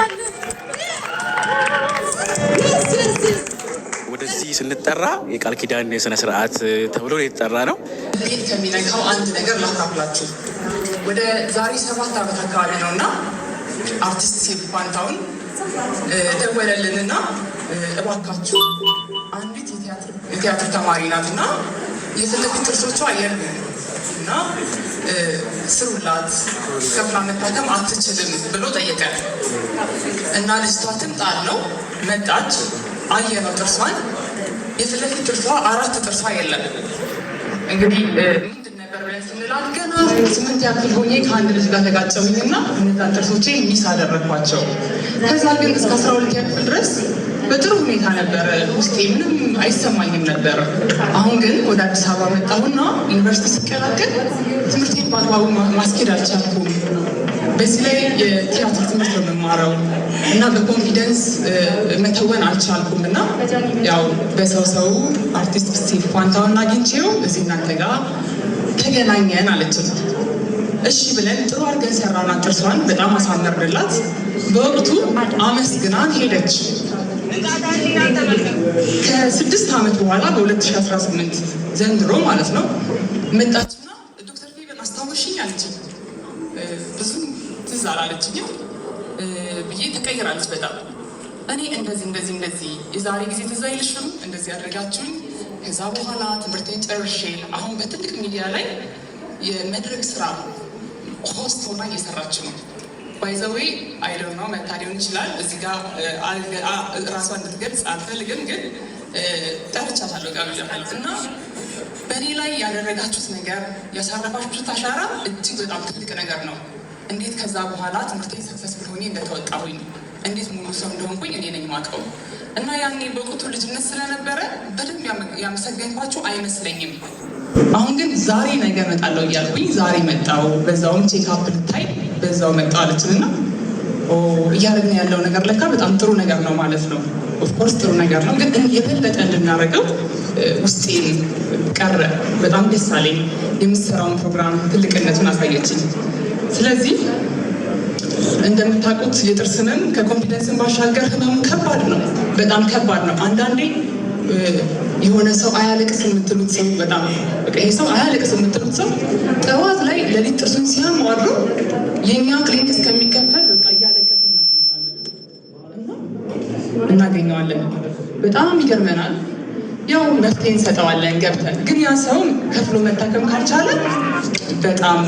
Yes. ወደዚህ ስንጠራ የቃል ኪዳን የስነ ስርዓት ተብሎ የተጠራ ነው። ልቤን ከሚነካው አንድ ነገር ላካፍላችሁ። ወደ ዛሬ 7 ዓመት አካባቢ ነው እና አርቲስት ሰይፉ ፋንታሁን ደወለልንና እባካችሁ አንዲት የቲያትር ተማሪ ናት እና የፊት ለፊት ጥርሶቿ የሉም እና ስሩላት፣ ከፍላ መታከም አትችልም ብሎ ጠየቀ እና ልጅቷ ትምጣ አልነው። መጣች፣ አየነው ጥርሷን። የፊት ለፊት ጥርሷ አራት ጥርሷ የለም። እንግዲህ ምንድን ነበር ብለን ስንላት ገና ስምንት ያክል ሆኜ ከአንድ ልጅ ጋር ተጋጨሁኝና እነዛን ጥርሶቼ miss አደረግኳቸው። ከዛ ግን እስከ 12 ክፍል ድረስ በጥሩ ሁኔታ ነበረ፣ ውስጤ ምንም አይሰማኝም ነበር። አሁን ግን ወደ አዲስ አበባ መጣሁና ዩኒቨርሲቲ ስቀላቀል ትምህርቴን በአግባቡ ማስኬድ አልቻልኩም። በዚህ ላይ የቲያትር ትምህርት ነው የምማረው እና በ confidence መተወን አልቻልኩም እና ያው በሰው ሰው አርቲስት ሰይፉ ፋንታሁንን አግኝቼው እዚህ እናንተ ጋር ተገናኘን አለችን። እሺ ብለን ጥሩ አድርገን ሰራናት፣ ጥርሷን በጣም አሳመርንላት። በወቅቱ አመስግናን ሄደች። ከ6 ዓመት በኋላ በ2018 ዘንድሮ ማለት ነው መጣችና "ዶክተር ፌቨን አስታወሽኝ?" አለችኝ። ብዙም ትዝ አላለችኝም ብዬ ተቀይራለች በጣም። እኔ እንደዚህ እንደዚህ እንደዚህ የዛሬ ጊዜ ትዝ አይልሽም? እንደዚህ ያደረጋችሁኝ፣ ከዛ በኋላ ትምህርቴን ጨርሼ አሁን በትልቅ ሚዲያ ላይ የመድረክ ስራ host ሆና እየሰራች ነው። By the way, I don't know፣ መታ ሊሆን ይችላል። እዚህ ጋር ራሷ እንድትገልጽ አልፈልግም፣ ግን ጠርቻታለሁ፣ ጋብዣታለሁ እና በእኔ ላይ ያደረጋችሁት ነገር፣ ያሳረፋችሁት አሻራ እጅግ በጣም ትልቅ ነገር ነው። እንዴት ከዛ በኋላ ትምህርቴን successful ሆኜ እንደተወጣሁኝ፣ እንዴት ሙሉ ሰው እንደሆንኩኝ እኔ ነኝ የማውቀው። እና ያኔ በወቅቱ ልጅነት ስለነበረ በደንብ ያመሰገንኳችሁ አይመስለኝም። አሁን ግን ዛሬ ነገ እመጣለሁ እያልኩኝ ዛሬ መጣው፣ በዛውም check up ልታይ በዛው መጣው አለችን እና እያደረግን ያለው ነገር ለካ በጣም ጥሩ ነገር ነው ማለት ነው። Of course ጥሩ ነገር ነው፣ ግን የበለጠ እንድናደርገው ውስጤን ቀረ። በጣም ደስ አለኝ። የምትሰራውን ፕሮግራም ትልቅነቱን አሳየችኝ። ስለዚህ እንደምታውቁት የጥርስ ህመም ከ confidence ን ባሻገር ህመሙ ከባድ ነው፣ በጣም ከባድ ነው። አንዳንዴ የሆነ ሰው አያለቅስ የምትሉት ሰው፣ በጣም በቃ ይሄ ሰው አያለቅስ የምትሉት ሰው ጠዋት ላይ ሌሊት ጥርሱን ሲያመው አድሮ የእኛ ክሊኒክ እስከሚከፈል በቃ እያለቀሰ እናገኘዋለን። በጣም ይገርመናል። ያው መፍትሄ እንሰጠዋለን ገብተን፣ ግን ያ ሰው ከፍሎ መታከም ካልቻለ በጣም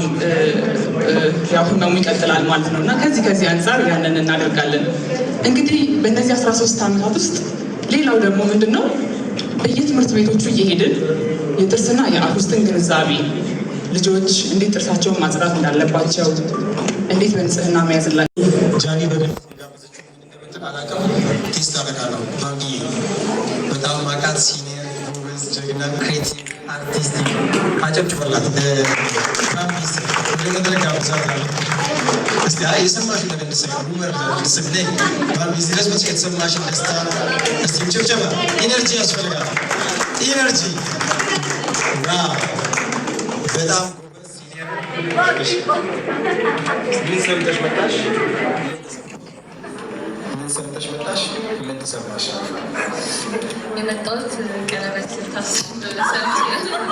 ያው ህመሙ ይቀጥላል ማለት ነው እና ከዚህ ከዚህ አንጻር ያንን እናደርጋለን። እንግዲህ በእነዚህ 13 ዓመታት ውስጥ ሌላው ደግሞ ምንድን ነው፣ በየትምህርት ቤቶቹ እየሄድን የጥርስና የአፍ ውስጥን ግንዛቤ፣ ልጆች እንዴት ጥርሳቸውን ማጽዳት እንዳለባቸው፣ እንዴት በንጽህና መያዝላቸው ጃኒ በደንብ የጋበዘችው እንደምትል አላውቅም። Taste አደርጋለሁ። ባምቢዬ በጣም ማቃት senior፣ ጎበዝ፣ ጀግና፣ creative፣ artistic፣ አጨብጭበላት። ባምቢ ወደ መድረክ ጋብዛታለሁ። እስቲ አይ የሰማሽን ነገር እንድትሰሚ፣ rumor እንድትሰሚ ነይ ባምቢ። እዚህ ድረስ መጥተሽ የተሰማሽን ደስታ እስቲ ጭብጨባ። Energy ያስፈልጋል። Energy፣ wow! በጣም ጎበዝ senior። ምን ሰምተሽ መጣሽ? ምን ሰምተሽ መጣሽ? ምን ተሰማሽ? የመጣሁት ቀለበት ልታስር እንደሆነ ሰምቼ ነው።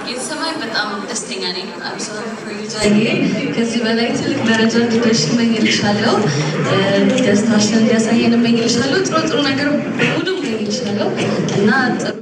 የተሰማኝ በጣም ደስተኛ ነኝ። I'm so happy for you ጃኒዬ። ከዚህ በላይ ትልቅ ደረጃ እንድትደርሺ እመኝልሻለሁ። ደስታሽን እንዲያሳየን እመኝልሻለሁ። ጥሩ ጥሩ ነገር በሙሉ እመኝልሻለሁ እና ጥሩ